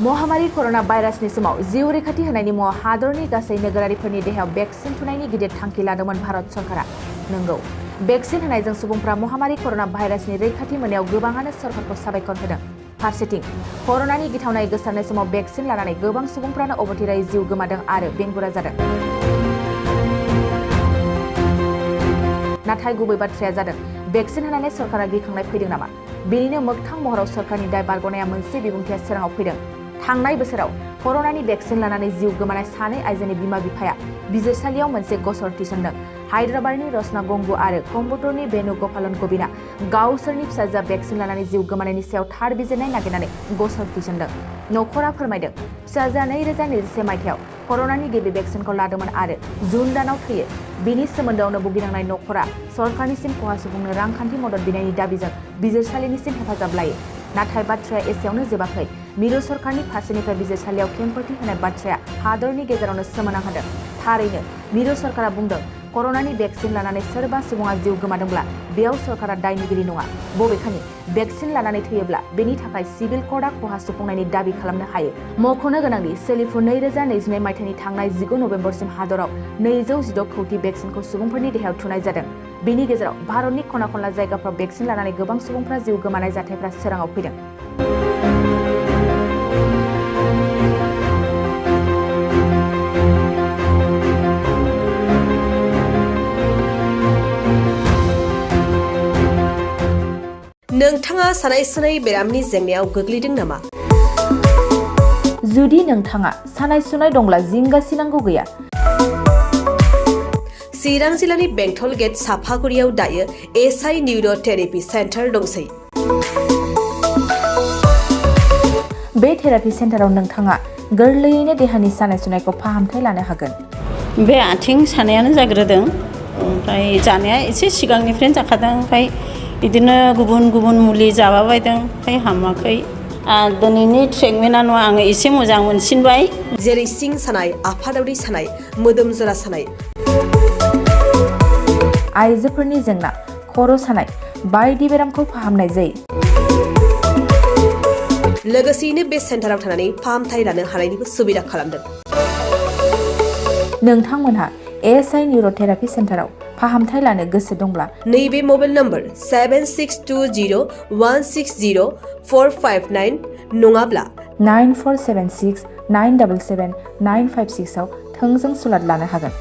महामारी कोरोना भाइरासनि समाव जिउ रैखाथि होनायनि मुङाव हादरनि गासै नोगोरारिफोरनि देहायाव भेक्सिन थुनायनि गिदिर थांखि लादोंमोन भारत सरकारा। नंगौ, भेक्सिन होनायजों सुबुंफ्रा महामारी कोरोना भाइरासनि रैखाथि मोननायाव गोबाङानो सरकारखौ साबायखर होदों। फारसेथिं कोरोनानि गिथावनायै गोसारनाय समाव भेक्सिन लानानै गोबां सुबुंफ्रानो अबथिरायै जिउ गोमादों आरो बेंगुरा जादों। नाथाय गुबै बाथ्राया जादों भेक्सिन होनानै सरकारा गिखांनाय फैदों नामा? बेनिनो मोगथां महराव सरकारनि दाय बारग'नाया मोनसे बिबुंथिया सोराङाव फैदों। थांनाय बोसोराव कोरोनानि भेक्सिन लानानै जिउ गोमानाय सानै आइजोनि बिमा-बिफाया बिजिरसालियाव मोनसे गसर थिसनदों। हायद्राबादनि रचना गंगु आरो कम्बटुरनि वेणुगोपालन गविनआ गावसोरनि फिसाजोआ भेक्सिन लानानै जिउ गोमानायनि सायाव थार बिजिरनाय नागिरनानै गसर थिसनदों। नखरा फोरमायदों, फिसाजोआ 2021 मायथाइयाव कोरोनानि गिबि भेक्सिनखौ लादोंमोन आरो जुन दानाव थैयो। बिनि सोमोन्दोआवनो भुगिनांनाय नखरा सरकारनिसिम खहा सुफुंनो रांखान्थि मदद बिनायनि दाबिजों बिजिरसालिनिसिम हेफाजाब लायो। नाथाय बाथ्राया एसेयावनो जोबाखै। मिरु सरकारनि फारसेनिफ्राय बिजिरसालियाव खेंफोरथि होनाय बाथ्राया हादरनि गेजेरावनो सोमोनांहोदों। थारैनो मिरु सरकारा बुंदों, कोरोनानि भेक्सिन लानानै सोरबा सुबुङा जिउ गोमादोंब्ला बेयाव सरकारा दायनिगिरि नङा। बबेखानि भेक्सिन लानानै थैयोब्ला बेनि थाखाय सिभिल कर्टआ खहा सुफुंनायनि दाबि खालामनो हायो। मख'नो गोनांदि सोलिफु 2022 मायथाइनि थांनाय 19 नबेम्बरसिम हादराव 216 कौटि भेक्सिनखौ सुबुंफोरनि देहायाव थुनाय जादों। बेनि गेजेराव भारतनि खना खनला जायगाफ्राव भेक्सिन लानानै गोबां सुबुंफ्रा जिउ गोमानाय जाथायफ्रा सोराङाव फैदों। नोंथाङा सानाय सुनाय बेरामनि जेंनायाव गोग्लैदों नामा? जुदि नोंथाङा सानाय सुनाय दंब्ला जिंगासिनांगौ गैया। चिरां जिल्लानि बेंटल गेट साफागुरियाव दायो एसआइ निउर' थेरापि सेन्टार दंसै। बे थेरापि सेन्टाराव नोंथाङा गोरलैयैनो देहानि सानाय सुनायखौ फाहामथाय लानो हागोन। बे आथिं सानायानो जाग्रोदों, ओमफ्राय जानाया एसे सिगांनिफ्रायनो जाखादों, ओमफ्राय बिदिनो गुबुन गुबुन मुलि जाबाबायदों, ओमफ्राय हामाखै। दिनैनि ट्रिटमेन्टआ आङो एसे मोजां मोनसिनबाय। जेरै सिं सानाय, आफादावरि सानाय, मोदोम जरा सानाय, आइजोफोरनि जेंना, खर' सानाय बायदि बेरामखौ फाहामनाय जायो। लोगोसेयैनो बे सेन्टाराव थानानै फाहामथाय लानो हानायनिबो सुबिदा खालामदों। नोंथांमोनहा एसआइ निउर' थेरापि सेन्टाराव फाहामथाय लानो गोसो दंब्ला नैबे मबाइल नम्बर 7620160459 नङाब्ला 9476977956 आव थोंजों सुलाद लानो हागोन।